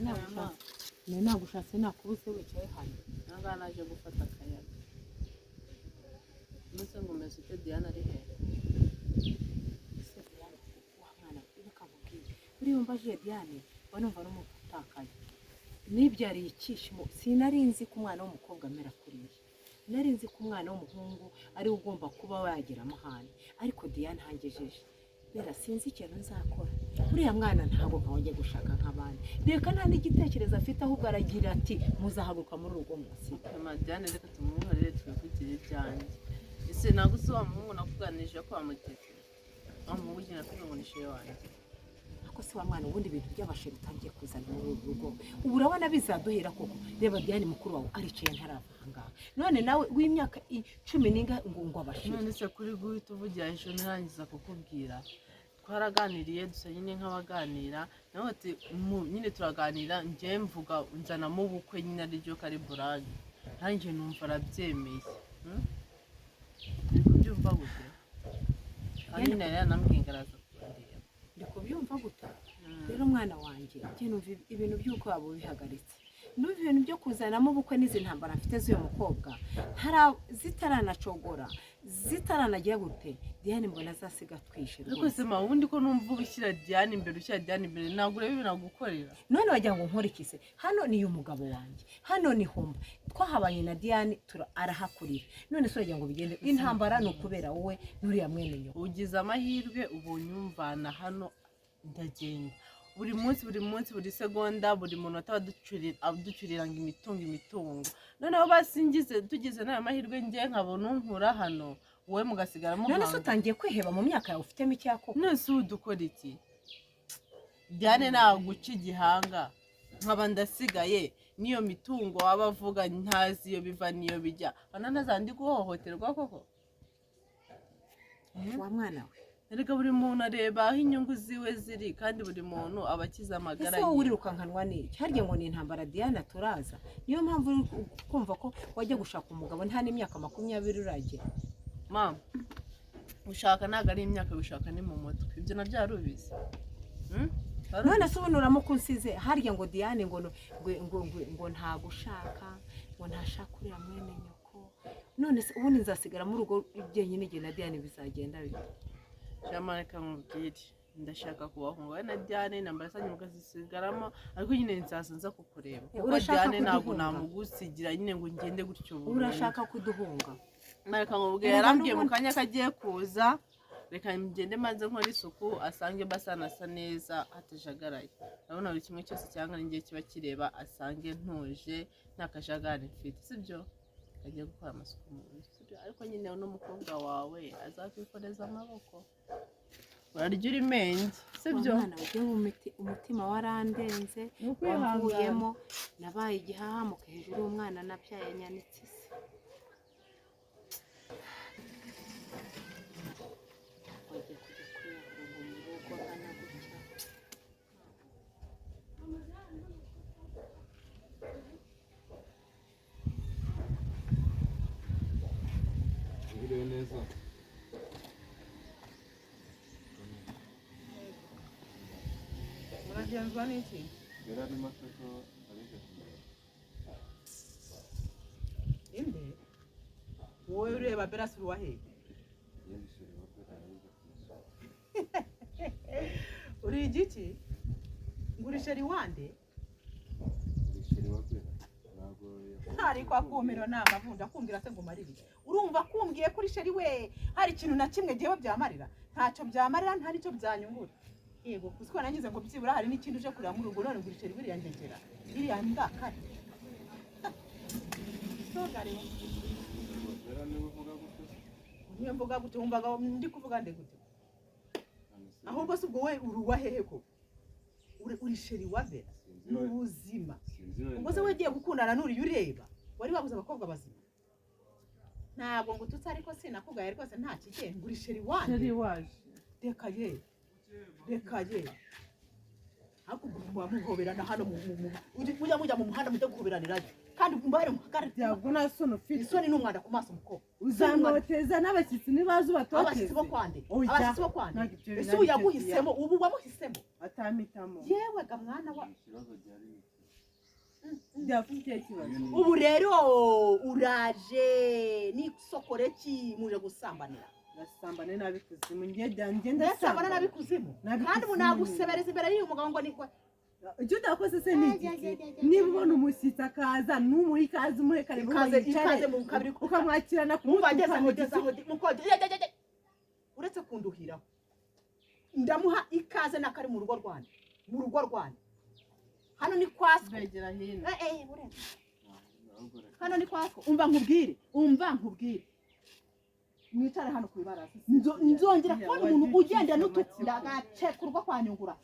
Nari nagushatse nakubuze, wicaye hano. Ahangaha naje gufata akayaga. Umunsi ngo umeze ute? Diana ari he? Ese Diane, wa mwana we, reka nkubwire, buriya umbajije Diane mba numva ari umuntu utakaye. Nibyariye icyishimo. Sinari nzi ko umwana w'umukobwa amera kuriya. Nari nzi ko umwana w'umuhungu ariwe ugomba kuba wagira amahane, ariko Diane hangejeje bera, sinzi ikintu nzakora. Uriya mwana ntabwo nkawajya gushaka nk'abandi. Reka, nta n'igitekerezo afite, ahubwo aragira ati: "Muzahaguruka muri urugo munsi." Mama Diane reka tumwihorere, twivugire ibyanjye. Ese ntabwo uzi wa muhungu nakuganirije ko wamutetse, wa muhungu ugenda kuvuga ngo ni chéri wanjye? Ariko se wa mwana, ubundi ibintu by'aba chéri utangiye kuzana muri uru rugo, ubu urabona bizaduhera koko? Reba Diane mukuru wawe aricaye ntarava aha ngaha, none nawe w'imyaka 10 n'ingahe ngo aba chéri. None se kuri guhita uvugira ejo ntarangiza kukubwira? Twaraganiriye dusa nyine nk'abaganira nawe ati nyine turaganira, njye mvuga nzanamo ubukwe nyine ariryo kari burage, nanjye numva arabyemeye. Uri kubyumva gute? Kandi nyine yari yanambwiye ngo araza kundeba. Ndi kubyumva gute rero, mwana wanjye? Njye numva ibintu by'uko waba ubihagaritse, numva ibintu byo kuzanamo ubukwe n'izi ntambara mfite z'uyu mukobwa zitaranacogora, zitaranagira gute, Diane mbona azasiga twishe Ariko rwose. se ma, ubundi ko numva uba ushyira Diane imbere, ushyira Diane imbere, ntabwo ureba ibintu agukorera? None wagira ngo nkore iki se? Hano ni umugabo wanjye, hano ni homba twahabanye na Diane, arahakurira. None se uragira ngo bigende? Intambara ni ukubera wowe n'uriya mwene nyoko. Ugize amahirwe ubonye umvana hano ndagenda. Buri munsi, buri munsi, buri segonda, buri munota abaducurira ngo imitungo, imitungo. Noneho basingize tugize n'ayo mahirwe, njye nkabona unkura hano, wowe mugasigara None se muhanga. utangiye kwiheba mu myaka yawe ufitemo icyakoko? None se ubu dukora iki? Diane naguca igihanga nkaba ndasigaye n'iyo mitungo waba avuga ntazi iyo biva n'iyo bijya, hano ntazandi guhohoterwa koko? Wa mwana we. Erega buri muntu areba aho inyungu ziwe ziri, kandi buri muntu aba akize amagara Ese wowe ye. urirukankanwa n'iki? Harya ngo ni intambara Diana turaza, niyo mpamvu uri kumva ko wajya gushaka umugabo nta n'imyaka 20 uragera. Mama, gushaka ntabwo ari imyaka, gushaka ni mu mutwe. Ibyo nabyo wari ubizi? Hmm? Wari None se ubu nuramuka unsize, harya ngo Diane ngo ntagushaka, ngo ntashaka uriya mwene nyoko, none se ubundi nzasigara mu rugo jyenyine igihe na Diane bizagenda bite? Jamani, reka nkubwire, ndashaka kubahunga wowe na Diane, intambara zanyu mukazisigaramo, ariko nyine nzaza nza kukureba, kuko Urashaka Diane ntabwo kuduhunga? namugusigira nyine ngo ngende gutyo burundu. Urashaka kuduhunga? Reka nkubwire, Erega yarambwiye mu n'ubundi- kanya kagiye kuza. Reka ngende maze nkore isuku, asange basa neza hatajagaraye. Urabona buri kimwe cyose cyangwa n'igihe kiba kireba, asange ntuje nta kajagari mfite, sibyo? Agiye gukora amasuku mu nzu, sibyo? Ariko nyine uno mukobwa wawe azakwikoreza amaboko, urarya uri menge, sibyo? Wa mwana we, umutima warandenze. Ni ukwihangana. Wavuyemo nabaye igihahamuka hejuru y'umwana nabyaye nyanitse isi. Wagiye kujya kwiyahura ngo mu rugo hano gutya. Wiriwe neza. Muragenzwa n'iki? Yari arimo aseka abize kumureba. Inde wowe ureba Berasi uruwa hehe? Yenda chéri wa Bera yaje kumusura. Uri igiki ngo uri chéri wande? Uri chéri wa Bera. Ntabwo yakomeje. Ariko akumiro ni amavunja kumbwira se ngo marire? Urumva kumbwiye kuri chéri we, hari ikintu na kimwe ngewe byamarira? Ntacyo byamarira, nta n'icyo byanyungura. Yego, kuko nangize ngo byibura hari n'ikindi uje kureba muri urugo, none ngo uri chéri wiriya ngegera, iriya mbwakare. Sogarewe. Bera niwe uvuga gutyo se? Niyo mvuga gute? Wumvaga ndi kuvuga nde gute? None se- Ahubwo se ubwo we uri uwa hehe ko uri chéri wa Bera? Sinzi Mu we. buzima. Sinzi we. Ubwo se wagiye gukundana n'uriya ureba, wari wabuze abakobwa bazima? Ntabwo ngo ututse, ariko sinakugaye rwose, nta kigenda. Uri chéri wanjye? Waje. Reka ye, reka ye. Ariko ubwo muba muhoberana hano mujya mujya mu muhanda mujya guhoberanirayo, kandi mbare muhagarare. Ntabwo nta soni ufite. Isoni n'umwanda ku maso, mukobwa. Uzamoteza n'abashyitsi nibaza ubatoteze. Abashyitsi bo kwande? Oya. Abashyitsi bo kwande? Ntabwo ibyo Ese bintu ubu ari byo. yaguhisemo? Ubu wamuhisemo? Atampitamo. Yewe ga mwana wa Ikibazo gihari ni iki? Byafite ikihe kibazo? Ubu rero uraje n'isokoreki muje gusambanira. Gasambane nabi kuzimu, njye njye Ndasambana ndasambana. nabi kuzimu. Nabi Kandi ubu kuzimu. nagusebereza imbere y'uyu mugabo ngo ni Icyo utakoze se ni igiki? Niba ubona umushyitsi akaza, numuhe ikaze, umuhe karibu ngo Ikaze, yicare, ikaze mu kabiri. ukamwakirana Mwumva ageze aho, kumutuka. ageze aho mukoge uretse kunduhiraho, ndamuha ikaze n'akari mu rugo rwanjye, mu rugo rwanjye hano ni kwa siko. Begera hino. Eh, eh, uretse. Ahubwo reka Hano ni kwa siko. Umva nkubwire, umva nkubwire, mwicare hano ku ibaraza. Nzongera kubona umuntu ugenda n'utu ndagacekurwa kwa Nyungura,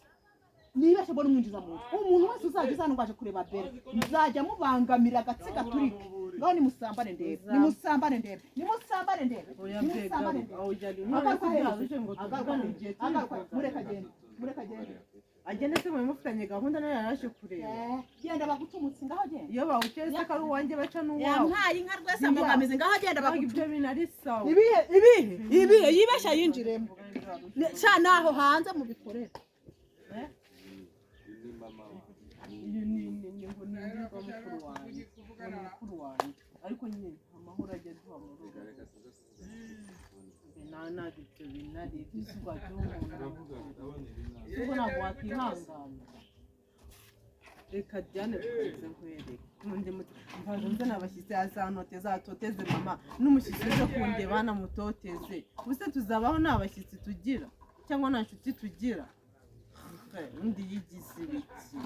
nibeshye mbona umwinjiza mu nzu. Umuntu wese uzajya uzana ngo aje kureba Bera, nzajya mubangamira agatsi gaturike. Ngaho nimusambane ndebe, nimusambane ndebe, nimusambane ndebe, Oya. nimusambane Bega ndebe. aho ujya ni Agaruka none hejuru. ngo Agaruka tuvugane hejuru. igihe turi Agaruka, kuvugana. mureka agende, mureka agende. Agende se mwe mufitanye gahunda, nawe yaraje kureba. Eh, genda bagutumutse, ngaho genda. Iyo bawukeye se ko ari uwanjye, baca n'uwawe. Yampaye inka rwese, ambogamizi, ngaho genda Ntabwo bagutumutse. ibyo bintu ari sawa. Ibihe, ibihe, ibihe, yibeshya yinjiremo sha, naho hanze mubikorere. Uyu ni mama wawe. Iyo ni ngo ni ngo mukuru wanjye, ngo ni mukuru wanjye, ariko nyine nta mahoro ajya aduha mu rugo. Reka, reka tuze kuvugana. Ntabwo ibyo bintu ari ibyo si wajya umuntu. Turavuga, ndabona iri nabi. Ubwo ntabwo wakwihangana. Reka Diane tuze nkwereke nkunde muti mvaje nzana abashyitsi, azantoteza, atoteze mama, n'umushyitsi uje kundeba anamutoteze. Ubuse tuzabaho nta bashyitsi tugira cyangwa nta nshuti tugira? Undi yigize ibiki?